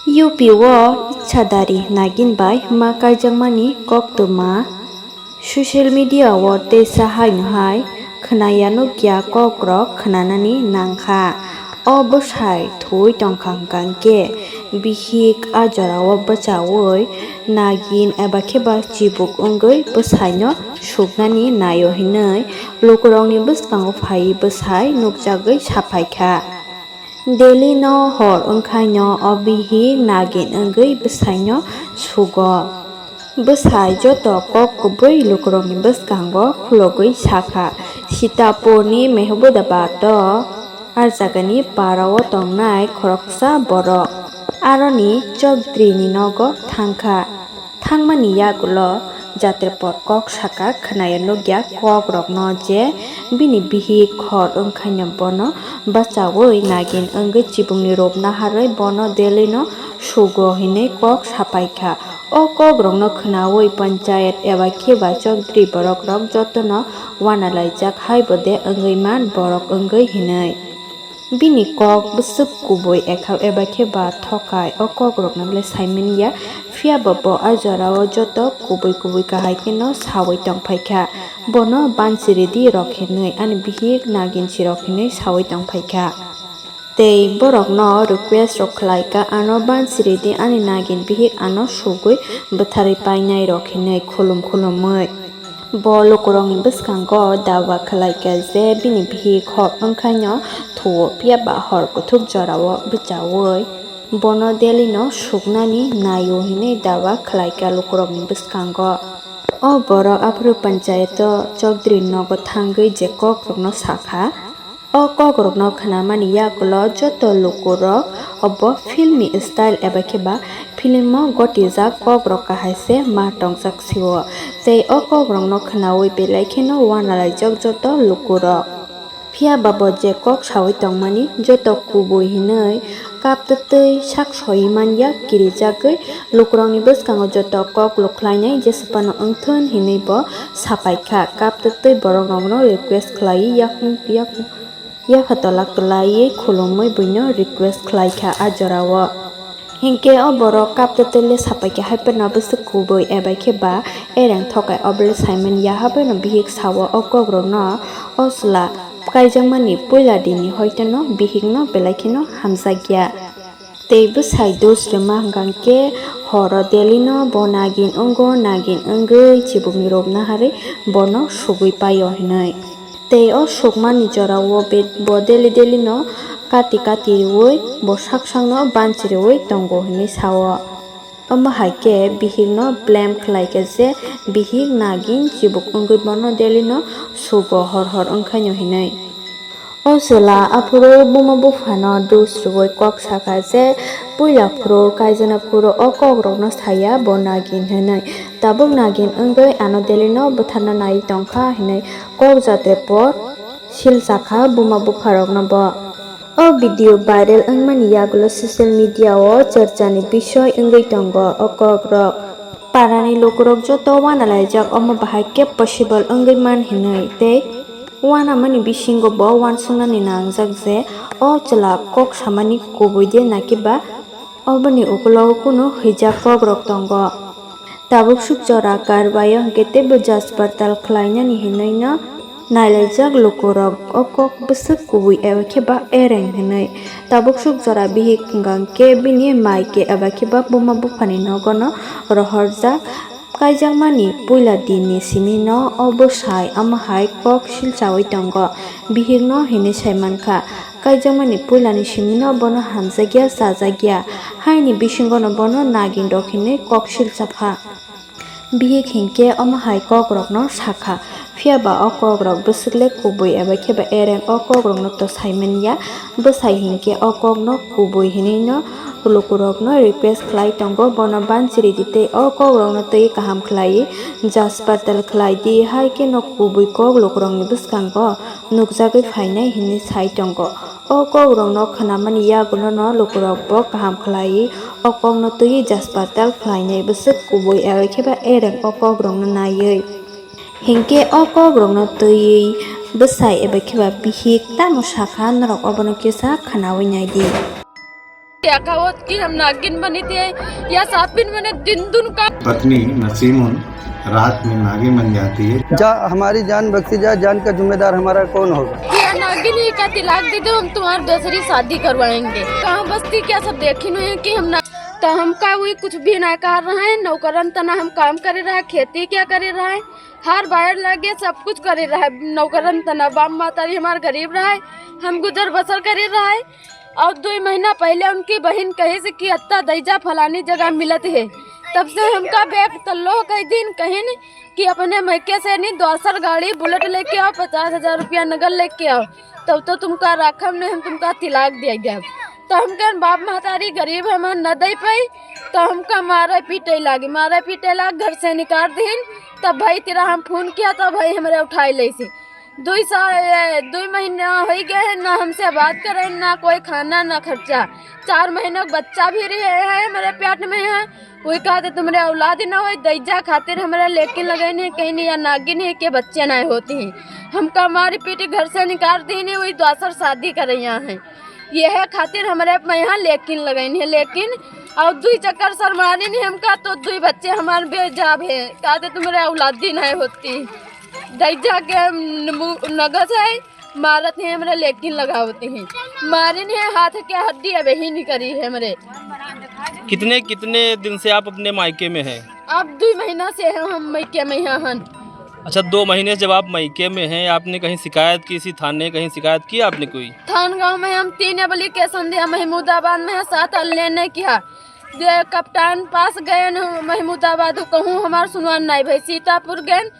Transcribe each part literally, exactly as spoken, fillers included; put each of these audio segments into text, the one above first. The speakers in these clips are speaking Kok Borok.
U P o Ichadari Nagin bai ma kaijakmani koktwma. Social media o teisa haino hai khwnaya nukya kokrok khwnanani nangkha. O bwsai thuwi tongkha hwnkha khe bihik a jorao bwchaui nagin eba khe ba chibuk wngwi bwsaino suknani naio hinwi lukurokni bwskango phaiwi bwsai nukjagwi saphaikha. Delhi no hor wngkhaino o bihik nagin wngwi bwsaino sugo. Bwsai joto kok kubui lukurokni bwskango khulogwi sakha, Sitapurni Mehbudabad o a jagani parao tongnai khoroksa borok aroni Chaudhary ni nogo thangkha. Thangmani yagulo Jatrepot kok saka khwnaya nukya kokrokno je bini bihik hor wngkhaino bono bachaui nagin wngwi chibukni rupna harwi bono Delhi no sugo hinwi kok sapaikha. O kokrokno khwnaui panchayat eba khe ba Chaudhary borokrok jotono uanalaijak hai bo de wngwi man borok wngwi hinwi. Bini kok bwswk kubui ekhao eba khe ba thokai o kokrokno le saimanya, phiya ba bo a jorao joto kubui kubui kahai kheno saui tongphaikha. Bono bansiridi rok hinwi ani bihik nagin sirok hinwi saui tongphaikha. Tei borokno request rok khlaikha, ano bansiridi ani nagin bihik ano sugwi bwtharwi painai rok hinwi khulum khulumwi. Bo lukurokni bwskango dawa khlaikha je bini bihik hor wngkhaino thuo, phiya ba hor kuthuk jorao bwchaui bono Delhi no suknani naio hinwi dawa khlaikha lukurokni bwskango. O borok aphuru panchayato Chaudhary nogo thangwi je kokrokno sakha. O kokrokno khwnamani yagulo joto lukurok obo filmi style eba khe ba filmo gotijak kokrok kahai se ma tongjak sio. Tei o kokrokno khwnaui belai kheno uanalaijak joto lukurok. Phiya ba bo je kok saui tongmani joto kubui hinwi kaptwtwi sak soi manya kirijagwi lukurokni bwskango joto kok lukhlainai jesupano wngthun hinwi bo sapaikha. Kaptwtwi borok rokno request khlaiwi yakung yakung yapha tola kwlaiwi khulumwi buino request khlaikha a jorao. Hinkhe o borok kaptwtwi le sapaikha, haiphano bwswk kubui eba khe ba ereng thokai obo le saimanya, haiphano bihik sao o kokrokno o chwla kaijakmani puila dini hoiteno bihikno belai kheno hamjakya. Tei bwsai dos rwma hwnkha khe horo Delhi no bo nagin wngo, nagin wngwi chibukni rupna harwi bono sugwi paio hinwi. Tei o sukmani jorao be-, bo Delhi Delhi no kati kati rwui bo sak sakno banchi rwui tongo hinwi sao. Omo hai khe bihikno blame khlaikha je bihik nagin chibuk wngwi bono Delhi no sugo hor hor wngkhaino hinwi. O chwla aphuru buma buphano dus rwui kok sakha je puila phuru kaijana phuru o kokrokno saya bo nagin hinwi. Tabuk nagin wngwi ano Delhi no bwtharna nai tongkha hinwi kok Jatrepot sil sakha buma bupharokno bo. O video viral wngmani yagulo social media o chorchani bisoi wngwi tongo o kokrok. Parani lukurok joto uanalaijak omo bahai khe possible wngwi man hinwi tei uanamani bisingo bo uansuknani nangjak je o chwla kok samani kubui de nakiba oboni ukulogo kunu hwijak kokrok tongo. Tabuk suk jora karbaio hwnkhe teibo jaspartal khlainani hinwino nailaijak lukurok o kok bwswk kubui eba khe ba ereng hinwi. Tabuk suk jora bihik hwnkha khe bini maike eba khe ba buma buphani nogono rohorjak. Kaijakmani puila dinni simino o bwsai omo hai kok silchaui tongo. Bihikno hinwi sai mankha, kaijakmani puilani simino bono hamjakya chajakya haini bisingono bono nagin rok hinwi kok silchapha. Bihik hinkhe omo hai kokrokno sakha, phiya ba o kokrok bwswk le kubui eba khe ba ereng o kokrokno to saimanya. Bwsai hinkhe o kokno kubui hinwino lukurokno request khlai tongo, bono banchiri di tei o kokrokno twi kaham khlai jaspartal khlai di, hai kheno kubui kok lukurokni bwskango nukjagwi phainai hinwi sai tongo. O kokrokno khwnamani yagulono lukurokbo kaham khlaiwi o kokno twiwi jaspartal khlainai bwswk kubui eba khe ba ereng o kokrokno naiwi. Hinkhe o kokrokno twiwi bwsai eba khe ba bihik tamo sakha, norok obono kisa khwnawi naidi. देखा हो कि हम नागिन बनी थे या सापिन बने दिन दुन का। पत्नी नसीमुन रात में नागिन बन जाती है। जा, हमारी जान बख्शी जा, जान का जिम्मेदार हमारा कौन होगा? या नागिन ही का तिलाक दे दो, हम तुम्हारी दूसरी शादी करवाएंगे। कहाँ बस्ती क्या सब देखी हुई है कि हम ना, तो हमका वही कुछ भी ना कर रहे हैं। नौकरन तना हम काम करे रहे, खेती क्या करे रहे, हर बाहर लगे सब कुछ करे रहे। नौकरन तना बाप माता भी हमारे गरीब रहे, हम गुजर बसर करे रहे। और दो महीना पहले उनकी बहन कही से कि अत्ता दैजा फलानी जगह मिलत है, तब से हमका बैग तल्लो कह दिन कहीं कि अपने मैके से नहीं, दोसर गाड़ी बुलेट लेके आओ, पचास हजार रुपया नगद लेके आओ, तब तो तुमका राखब नहीं, हम तुमका तिलाक दे देब। तो हम कहन बाप महतारी गरीब है, हम न दे पाई, तो हमका मारे पीटे लागी, मारे पीटे लाग घर से निकाल दीन। तब भाई तेरा हम फोन किया, तब भाई हमारे उठाई ले से। दुई साल, ए, दुई महीना हो गए हैं, ना हमसे बात करें, ना कोई खाना, ना खर्चा। चार महीनों का बच्चा भी रहे है, मेरे पेट में है। वही कहते तुम्हारे औलाद ही ना हो, दैजा खातिर हमारे लेकिन लगे नहीं, कहीं नहीं या नागिन है के बच्चे ना होते हैं। हमका मारी पीटी घर से निकाल दी नहीं, वही दोसर शादी करे यहाँ है। यह खातिर हमारे यहाँ लेकिन लगे नहीं, लेकिन और दुई चक्कर सर मारी नहीं हमका, तो दुई बच्चे हमारे बेजाब है, कहते तुम्हारे औलाद ही नहीं होती। दैजा के नमू-, नगज है, मारत है हमरा, लेकिन लगावत है। मारिन है, हाथ के हड्डी अबे ही निकली है हमरे। कितने, कितने दिन से आप अपने मायके में हैं? अब दो महीना से है हम मायके में यहाँ हन। अच्छा, दो महीने से जब आप मायके में हैं, आपने कहीं शिकायत की, इसी थाने कहीं शिकायत की आपने कोई? थान गांव में हम तीन एप्लीकेशन दिया, महमूदाबाद में है, सात लेने किया। जे कप्तान पास गए न महमूदाबाद, कहूँ हमार सुनवान नहीं भाई। सीतापुर गए,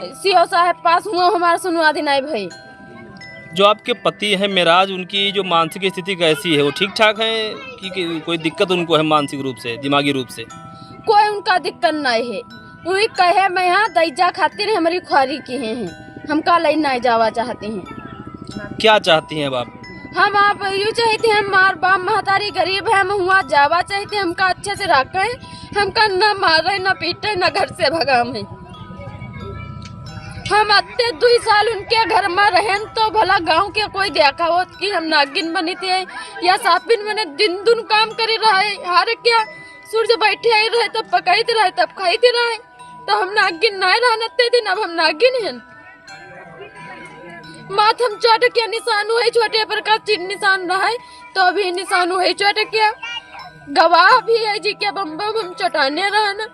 सीओ साहब पास हुआ, हमार सुनवादी नहीं भाई। जो आपके पति हैं मेराज, उनकी जो मानसिक स्थिति कैसी है, वो ठीक ठाक है कि, कि कोई दिक्कत उनको है मानसिक रूप से, दिमागी रूप से? कोई उनका दिक्कत नहीं है। वही कहे मैं यहाँ दैजा खातिर हमारी खुआरी की हैं, हमका लई नहीं जावा चाहती हैं। क्या चाहती हैं अब आप? हम आप यू चाहते हैं, हमार बाप महतारी गरीब है, हम हुआ जावा चाहते हैं, हमका अच्छे से रखें, हमका ना मारे, ना पीटे, ना घर से भगावे। हम अत्ते दुई साल उनके घर में रहें तो भला गांव के कोई देखा होत कि हम नागिन बनी थे या सापिन बने, दिन दुन काम करे रहे, हर क्या सूरज बैठे आई रहे, तब पकाई रहे, तब खाई रहे। तो हम नागिन नहीं रहन अत्ते दिन, अब हम नागिन हैं। माथम चोट के निशान हुए, छोटे पर का चिन्ह निशान रहे, तो अभी निशान हुए चोट के। गवाह भी है जी के बम बम हम चोटाने रहना।